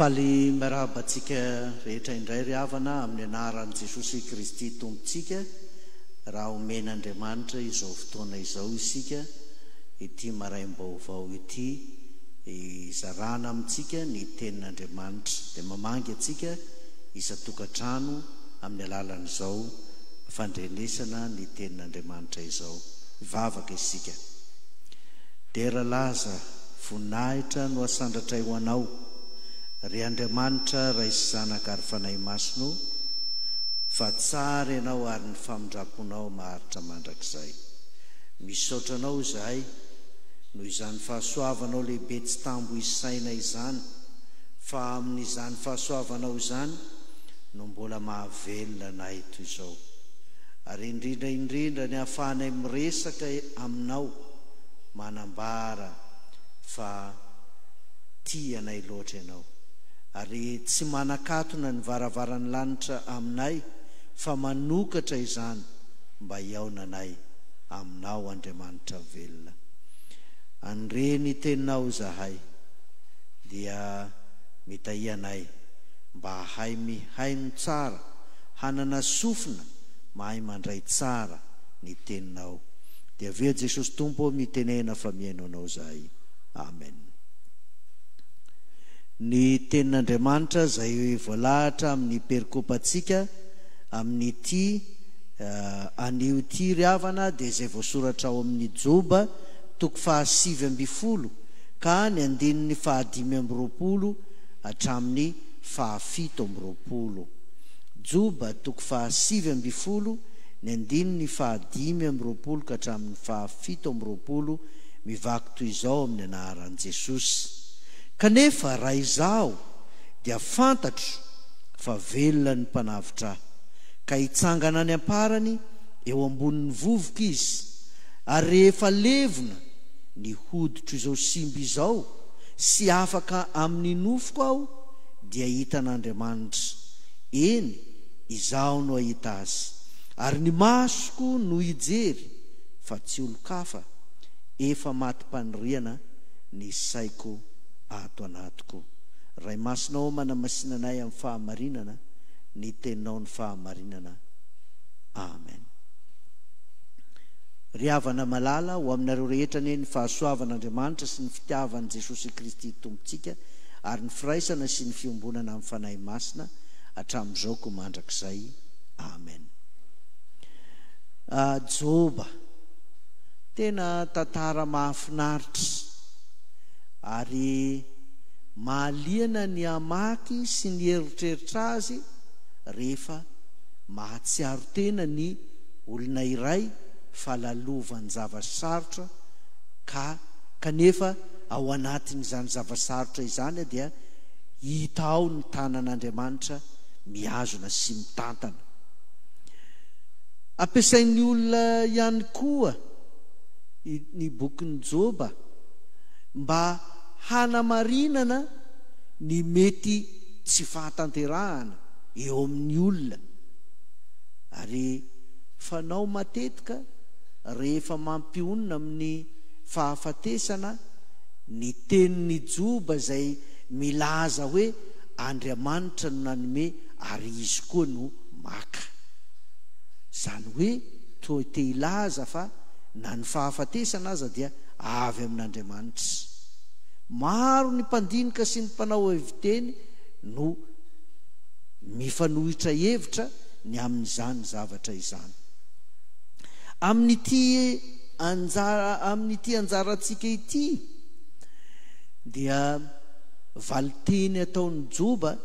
Faly miarahaba antsika rehetra indray ry havana amin'ny anaran'i Jesosy Kristy Tompontsika raha omen'Andriamanitra izao fotoana izao isika ity maraim-baovao ity hizarana amintsika ny tenin'Andriamanitra dia mamangy antsika isan-tokantrano amin'ny alalan'izao fandrenesana ny tenin'Andriamanitra izao. Hivavaka isika. Dera laza, voninahitra no asandratray ho Anao, ry Andriamanitra Ray sy Zanaka ary Fanahy Masina o, fa tsara Ianao ary ny famindram-ponao maharitra mandrakizay. Misaotra Anao izahay noho izany fahasoavanao lehibe tsy tambo isaina izany, fa amin'izany fahasoavanao izany no mbola mahavelona anay toy izao. Ary indrindra indrindra ny ahafahanay miresaka Aminao, manambara fa tia anay loatra Ianao, ary tsy manakatona ny varavaran'ny lanitra aminay fa manokatra izany mba hihaonanay Aminao Andriamanitra velona. Anre ny Teninao izahay, dia mitahia anay mba hahay mihaino tsara, hanana sofina mahay mandray tsara ny Teninao. Dia avy eo Jesosy Tompo ô mitenena fa mihaino anao zahay. Amen. Ny tenin'Andriamanitra izay voalahatra amin'ny perikopantsika amin'ity anio ity ry havana dia izay voasoratra ao amin'ny Joba toko faha-19 ka ny andininy faha-25 hatramin'ny faha-27. Joba toko faha-19 ny andininy faha-25 ka hatramin'ny faha-27 mivaky toy izao amin'ny anaran'i Jesosy, Kanefa raha izaho dia fantatro fa velona ny Mpanavotra ahy, ka hitsangana any am-parany eo ambonin'ny vovoka izy, ary rehefa levona ny hoditro izao simba izao sy afaka amin'ny nofoko aho, dia hitan'Andriamanitra, eny, Izaho no hahita azy, ary ny masoko no hijery, fa tsy olon-kafa, efa matim-paniriana ny saiko ato anatiko. Ray Masina ô, manamasina anay amin'ny fahamarinana, ny Teninao ny fahamarinana. Amen. Ry havana malala, ho aminareo rehetra anie ny fahasoavan'Andriamanitra sy ny fitiavan'i Jesosy Kristy Tompontsika ary ny firaisana sy ny fiombonana amin'ny Fanahy Masina, hatramin'izao ko mandrakizay. Amen. Ah, Joba. Tena tantara mahafinaritra ary mahaliana ny hamaky sy ny hieritreritra azy rehefa mahatsiaro tena ny olona iray fa lalovan-java-sarotra ka kanefa ao anatin'izany zava-sarotra izany dia Hita ao ny tanan'Andriamanitra mihazona sy mitantana. Ampiasain'ny olona ihany koa ny bokin'i Joba mba hanamarinana ny mety tsy fahatanterahana eo amin'ny olona. Ary fanao matetika rehefa mampionona amin'ny fahafatesana ny tenin'i Joba izay milaza hoe Andriamanitra no nanome ary Izy koa no maka. Izany hoe toa te hilaza fa na ny fahafatesana aza dia avy amin'Andriamanitra. Maro ny mpandinika sy ny mpanao heviteny no mifanohitra hevitra ny amin'izany zavatra izany. Amin'ity anjara amin'ity anjarantsika ity dia valinteny ataon'i Joba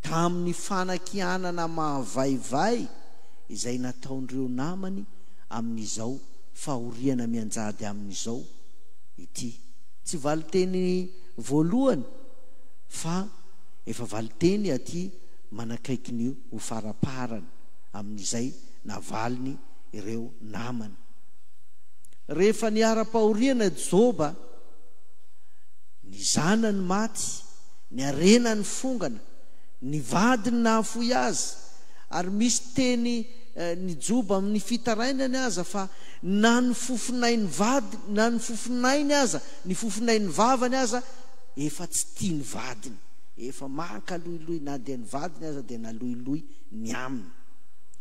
tamin'ny fanakianana mahavaivay izay nataon'ireo namany amin'izao fahoriana mianjady aminy izao ity. Tsy valinteny voalohany fa efa valinteny aty manakaiky ny ho faraparany amin'izay navaliny ireo namany. Rehefa niharam-pahoriana Joba, ny zanany maty, ny harenany fongana, ny vadiny nahafoy azy, ary misy teny ny Joba amin'ny fitarainany aza fa na ny fofonain'ny vady, na ny fofonainy aza, ny fofonain'ny vavany aza efa tsy tian'ny vadiny. Efa mankaloiloy na dia ny vadiny aza dia naloiloy ny aminy.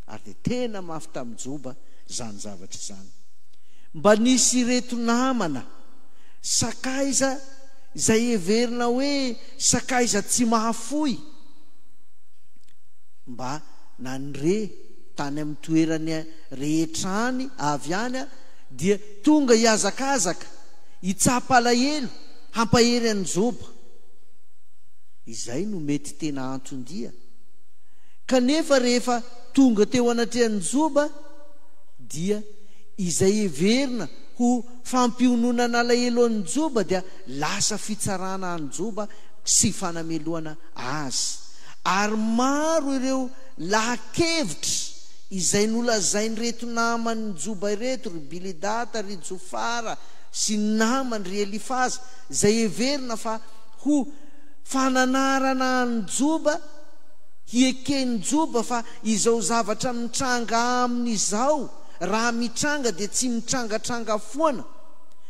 Ary dia tena mafy tamin'i Joba izany zavatra izany. Mba nisy ireto namana, sakaiza izay heverina hoe sakaiza tsy mahafoy, mba nandre tany amin'ny toerany rehetra any avy any dia tonga hihazakazaka, hitsapa alahelo, hampahery an'i Joba. Izay no mety tena anton-dia. Kanefa rehefa tonga teo anatrehan'i Joba dia izay heverina ho fampiononana alahelo an'i Joba dia lasa fitsarana an'i Joba sy fanamelohana azy. Ary maro ireo laha-kevitra izay nolazain'ireto naman'i Joba ireto, ry Bilidata, ry Jofara sy ny namany, ry Elifaza, izay heverina fa ho fananarana an'i Joba, hieken'i Joba fa izao zavatra mitranga aminy izao, raha mitranga dia tsy mitrangatranga foana,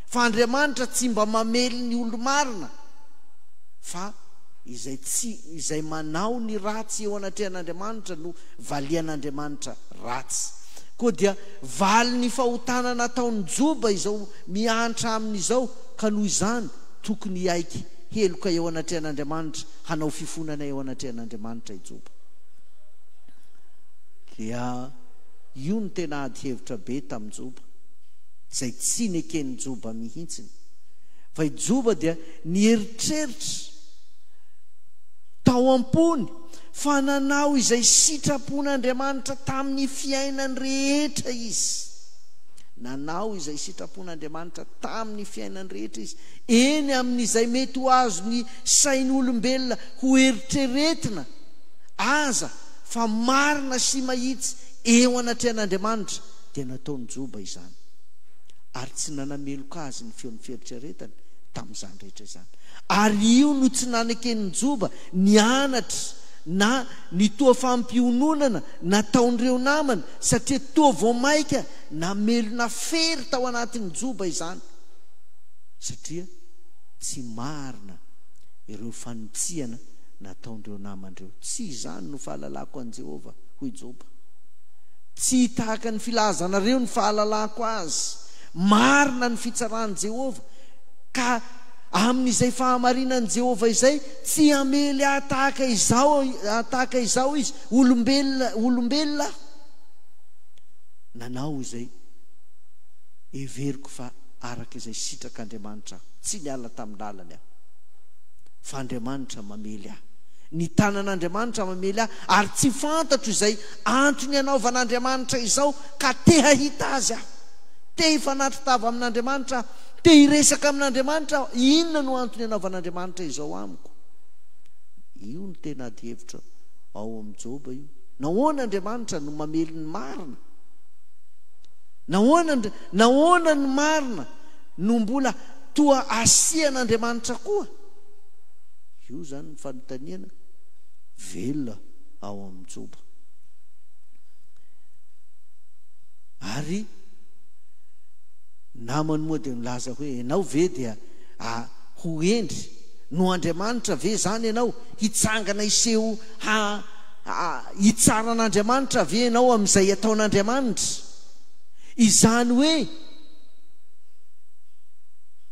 fa Andriamanitra tsy mba mamely ny olo-marina, fa izay tsy izay manao ny ratsy eo anatrehan'Andriamanitra no valian'Andriamanitra ratsy. Koa dia valin'ny fahotana nataon'i Joba izao miantra aminy izao, ka noho izany tokony hiaiky heloka eo anatrehan'Andriamanitra, hanao fifonana eo anatrehan'Andriamanitra i Joba. Dia io no tena ady hevitra be tamin'i Joba, izay tsy neken'i Joba mihitsiny. Fa i Joba dia nieritreritra tao am-pony fa nanao izay sitrapon'Andriamanitra tamin'ny fiainany rehetra izy. Nanao izay sitrapon'Andriamanitra tamin'ny fiainany rehetra izy, eny amin'izay mety ho azon'ny sain'olombelona ho eritreretina aza fa marina sy mahitsy eo anatrehan'Andriamanitra, dia nataon'i Joba izany. Ary tsy nanameloka azy ny feon'ny fieritreretany tamin'izany rehetra izany. Ary io no tsy naneken'i Joba ny anatra na ny toa fampiononana nataon'ireo namany, satria toa vao mainka namelona fery tao anatin'i Joba izany, satria tsy marina ireo fanitsiana nataon'ireo namany ireo. Tsy izany no fahalalako an'i Jehovah, hoy Joba. Tsy tahaka ny filazanareo ny fahalalako azy. Marina ny fitsaran'i Jehovah, ka amin'izay fahamarinan'i Jehovah izay, tsy hamely ahy tahaka izao, tahaka izao izy. Olombelona, olombelona aho. Nanao izay heveriko fa araka izay sitrak'Andriamanitra aho. Tsy niala tamin'ny lalany aho. Fa Andriamanitra mamely ahy. Ny tanan'Andriamanitra mamely ahy, ary tsy fantatro izay antony anaovan'Andriamanitra izao, ka te hahita Azy aho. Te hifanatri-tava amin'Andriamanitra aho. Te hiresaka amin'Andriamanitra aho. Inona no antony anaovan'Andriamanitra izao amiko? Io no tena adihevitra ao amin'i Joba io. Nahoana Andriamanitra no mamely ny marina? Nahoana, nahoana ny marina no mbola toa asian'Andriamanitra koa? Io izany ny fanontaniana velona ao amin'i Joba. Ary namany moa dia nilaza hoe, ianao ve dia a, ho hendry noho Andriamanitra ve izany ianao? Hitsangana hiseho ha, ha, hitsara an'Andriamanitra ve ianao amin'izay ataon'Andriamanitra? Izany hoe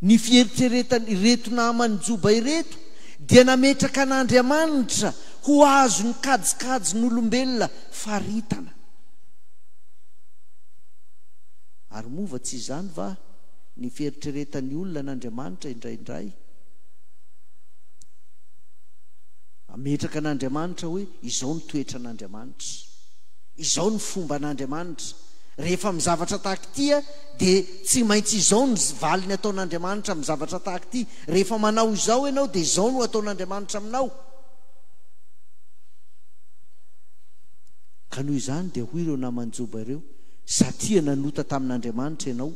ny fieritreretan'ireto naman'i Joba ireto dia nametraka an'Andriamanitra ho azon'ny kajikajin'olombelona faritana. Ary moa va tsy izany va ny fieritreretan'ny olona an'Andriamanitra indraindray? Ametraka an'Andriamanitra hoe izao ny toetran'Andriamanitra, izao ny fomban'Andriamanitra. Rehefa amin'ny zavatra tahaka ity dia tsy maintsy izao ny valiny ataon'Andriamanitra amin'ny zavatra tahaka ity. Rehefa manao izao ianao dia izao no ataon'Andriamanitra aminao. Ka noho izany dia hoy ireo naman'i Joba ireo, Satria nanota tamin'Andriamanitra ianao,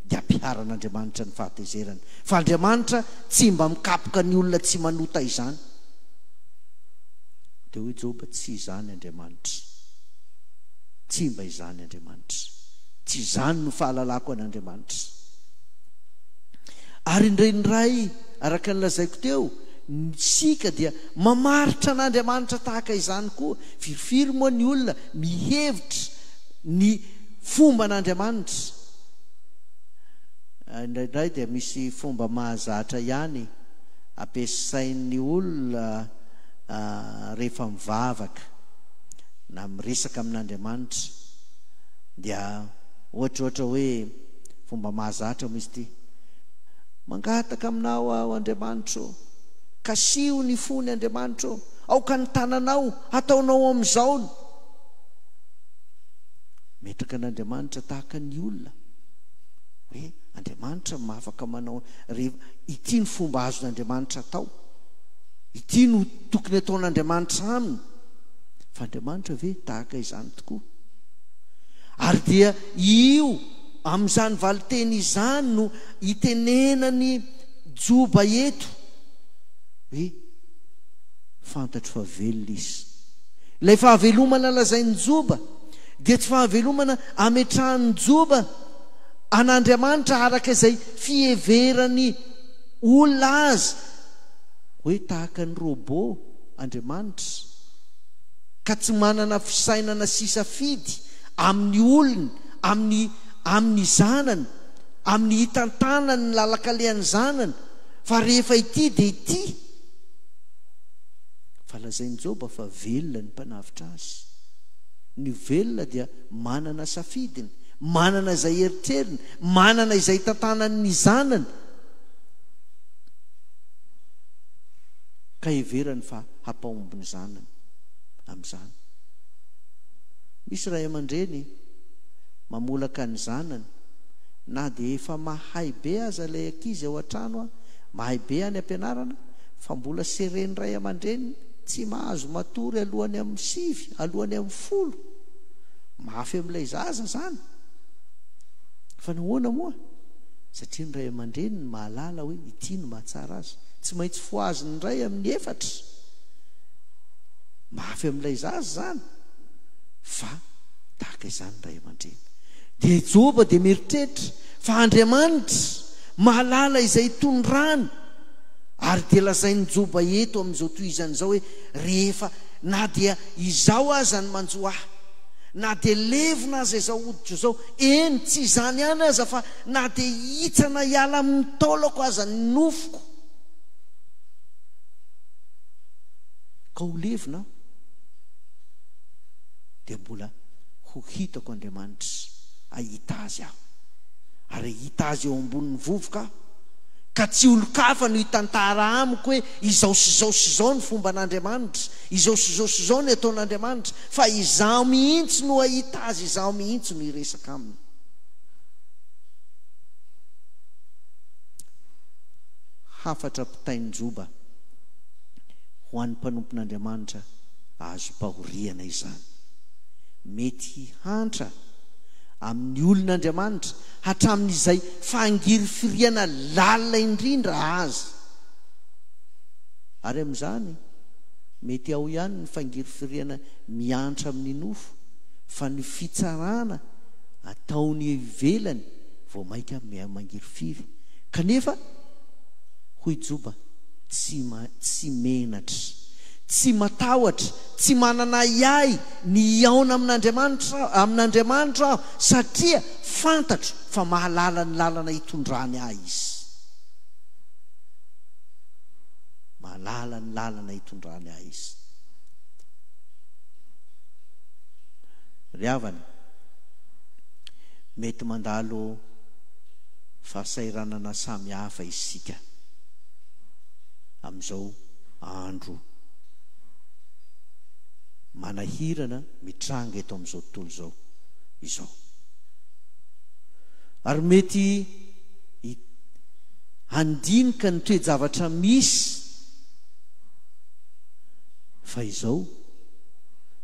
dia ampiharan'Andriamanitra ny fahatezerany. Fa Andriamanitra tsy mba mikapoka ny olona tsy manota izany. Dia hoy Joba, Tsy izany Andriamanitra. Tsy mba izany Andriamanitra. Tsy izany no fahalalako an'Andriamanitra. Ary indraindray, araka ny lazaiko teo, Isika dia mamaritra an'Andriamanitra tahaka izany koa. Firifiry moa ny olona mihevitra ny fomban'Andriamanitra? Indraindray dia misy fomba mahazatra ihany ampiasain'ny olona rehefa mivavaka na miresaka amin'Andriamanitra. Dia ohatrohatra hoe fomba mahazatra moa izy ity. Mangataka aminao aho, Andriamanitro ô, kasiho ny fony, Andriamanitro ô, aoka ny tananao hataonao amin'izao ny. Metraka an'Andriamanitra tahaka ny olona hoe Andriamanitra no afaka manao rehefa ity ny fomba azon'Andriamanitra atao, ity no tokony ataon'Andriamanitra aminy. Fa Andriamanitra ve tahaka izany tokoa? Ary dia io amin'izany valinteny izany no itenenan'i Joba eto hoe, Fantatro fa velona izy. Ilay fahavelomana lazain'i Joba dia tsy fahavelomana ametrahan'i Joba an'Andriamanitra araka izay fiheveran'ny olona azy hoe tahaka ny robot Andriamanitra ka tsy manana fisainana sy safidy amin'ny olony, amin'ny amin'ny zanany, amin'ny hitantanany ny lalan-kalehan'ny zanany, fa rehefa ity dia ity. Fa lazain'i Joba fa velona ny Mpanavotra azy. Ny velona dia manana safidiny, manana izay eritreriny, manana izay hitantanany ny zanany, ka heverany fa hampahomby ny zanany amin'izany. Misy ray aman-dreny mamolaka ny zanany na dia efa mahay be aza ilay ankizy ao an-trano, mahay be any am-pianarana, fa mbola seren'ny ray aman-dreniny tsy mahazo matory alohan'ny amin'ny sivy, alohan'ny amin'ny folo. Mafy amin'ilay zaza izany. Fa nahoana moa? Satria ny ray aman-dreniny mahalala hoe ity no mahatsara azy. Tsy maintsy fohaziny indray amin'ny efatra. Mafy amin'ilay zaza izany. Fa tahaka izany ny ray aman-dreny. Dia Joba dia mieritreritra fa Andriamanitra mahalala izay itondrany. Ary dia lazain'i Joba eto amin'izao tohizany izao hoe, Rehefa, na dia izao aza ny manjo ahy, na dia levona aza izao hoditro izao, eny, tsy izany ihany aza fa na dia hihitsana hiala amin'ny taolako aza ny nofoko, ka ho levona aho, dia mbola ho hitako Andriamanitra, hahita Azy aho, ary hahita Azy eo ambonin'ny vovoka aho, ka tsy olon-kafa no hitantara amiko hoe izao sy izao sy izao ny fomban'Andriamanitra, izao sy izao sy izao ny ataon'Andriamanitra, fa izaho mihitsy no hahita Azy, izaho mihitsy no hiresaka Aminy. Hafatra ampitain'i Joba ho an'ny mpanompon'Andriamanitra azom-pahoriana izany. Mety hihantra amin'ny olon'Andriamanitra hatramin'izay fangirifiriana lalina indrindra aza. Ary amin'izany, mety ao ihany ny fangirifiriana miantra amin'ny nofo, fa ny fitsarana ataony eo ivelany vao mainka miha-mangirifiry. Kanefa, hoy Joba, tsy, tsy menatra, tsy matahotra, tsy manana ahiahy ny hihaona amin'Andriamanitra, amin'Andriamanitro aho, satria fantatro fa mahalala ny lalana hitondrany ahy Izy. Mahalala ny lalana hitondrany ahy Izy. Ry havana, mety mandalo fahasahiranana samy hafa isika amin'izao andro manahirana mitranga eto amin'izao tontolo izao izao. Ary mety handinika ny toe-javatra misy fa izao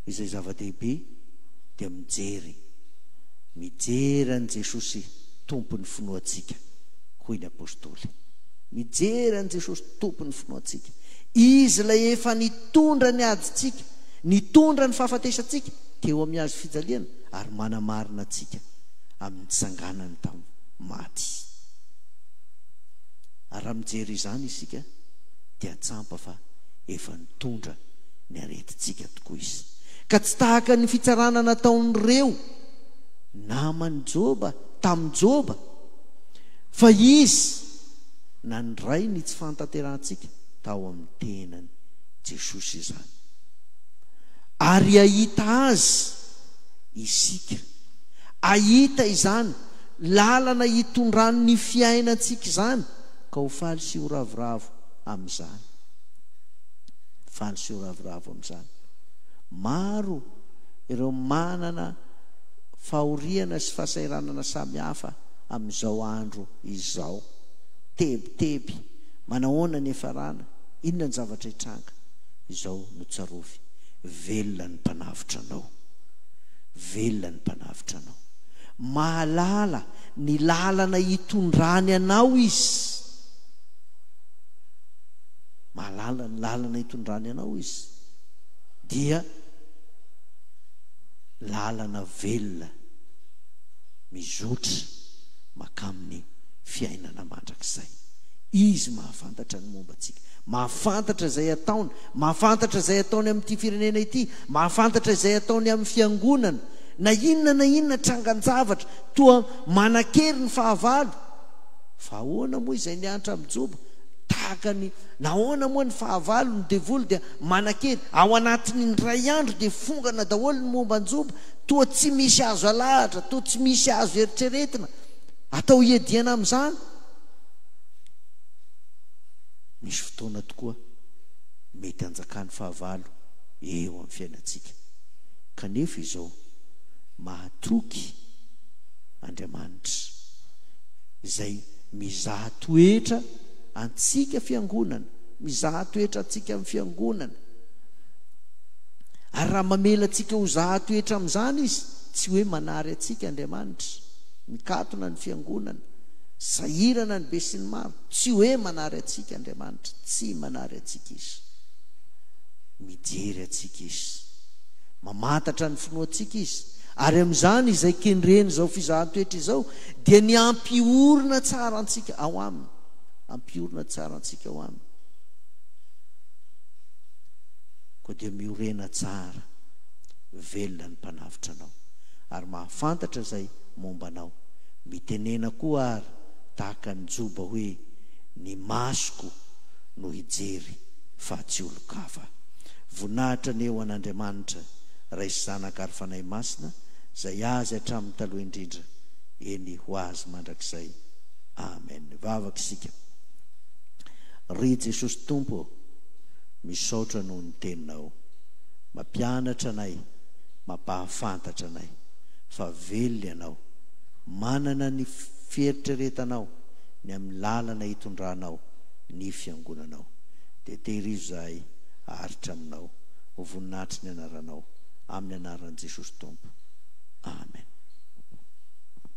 izay zava-dehibe dia mijery, mijery an'i Jesosy Tompon'ny finoantsika, hoy ny Apostoly. Mijery an'i Jesosy Tompon'ny finoantsika. Izy ilay efa nitondra ny adintsika, nitondra ny fahafatesantsika teo amin'ny hazo fijaliana ary manamarina antsika amin'ny nitsanganany tamin'ny maty. Ary raha mijery izany isika, Dia tsampa fa efa nitondra ny aretintsika tokoa izy. Ka tsy tahaka ny fitsarana nataon'ireo naman'i Joba tamin'i Joba, fa izy nandray ny tsy fahatanterahantsika tao amin'ny tenany Jesosy izany. Ary hahita Azy isika. Hahita izany lalana hitondrany ny fiainantsika izany, ka ho faly sy ho ravoravo amin'izany. Faly sy ho ravoravo amin'izany. Maro ireo manana fahoriana sy fahasahiranana samihafa amin'izao andro izao. Tebiteby. Manahoana ny hiafarana? Inona ny zavatra hitranga? Izao no tsarovy, velona ny Mpanavotra anao. Velona ny Mpanavotra anao. Mahalala ny lalana hitondrany anao Izy. Mahalala ny lalana hitondrany anao Izy. Dia lalana velona mizotra makamin'ny fiainana mandrakizay. Izy mahafantatra ny momba antsika. Mahafantatra izay ataony, mahafantatra izay ataony amin'ity firenena ity, mahafantatra izay ataony amin'ny fiangonana. Na inona na inona trangan-javatra, toa manan-kery ny fahavalo. Fa ahoana moa izay niantra amin'i Joba? Tahaka ny, nahoana moa ny fahavalo, ny devoly dia manan-kery? Ao anatin'ny indray andro dia fongana daholo ny momba an'i Joba. Toa tsy misy azo alahatra, toa tsy misy azo eritreretina. Atao hiadiana amin'izany. Misy fotoana tokoa mety hanjakan'ny fahavalo eo amin'ny fiainantsika. Kanefa izao, mahatoky Andriamanitra, izay mizaha toetra antsika fiangonana, mizaha toetra antsika amin'ny fiangonana. Ary raha mamela antsika ho zaha toetra amin'izany Izy, tsy hoe manary antsika Andriamanitra, mikatona ny fiangonana, sahirana ny besinimaro, tsy hoe manary antsika Andriamanitra, tsy manary antsika Izy. Mijery antsika Izy. Mamantatra ny finoantsika Izy. Ary amin'izany izay kendren'izao fizahan-toetra izao dia ny hampiorina tsara antsika ao Aminy. Hampiorina tsara antsika ao Aminy. Koa dia miorena tsara, velona ny Mpanavotra anao, ary mahafantatra izay momba anao. Mitenena koa ary tahaka an'i Joba hoe, Ny masoko no hijery fa tsy olon-kafa. Voninahitra anie ho an'Andriamanitra, Ray sy Zanaka ary Fanahy Masina, izay Azy hatramin'ny taloha indrindra, eny ho Azy mandrakizay. Amen. Hivavaka isika. Ry Jesosy Tompo ô, misaotra noho ny Teninao. Mampianatra anay, mampahafantatra anay fa velona Ianao, manana ny fieritreretanao ny amin'ny lalana hitondranao ny Fiangonanao. Dia tehirizo izahay haharitra Aminao, ho voninahitry ny Anaranao, amin'ny Anaran'i Jesosy Tompo. Amen.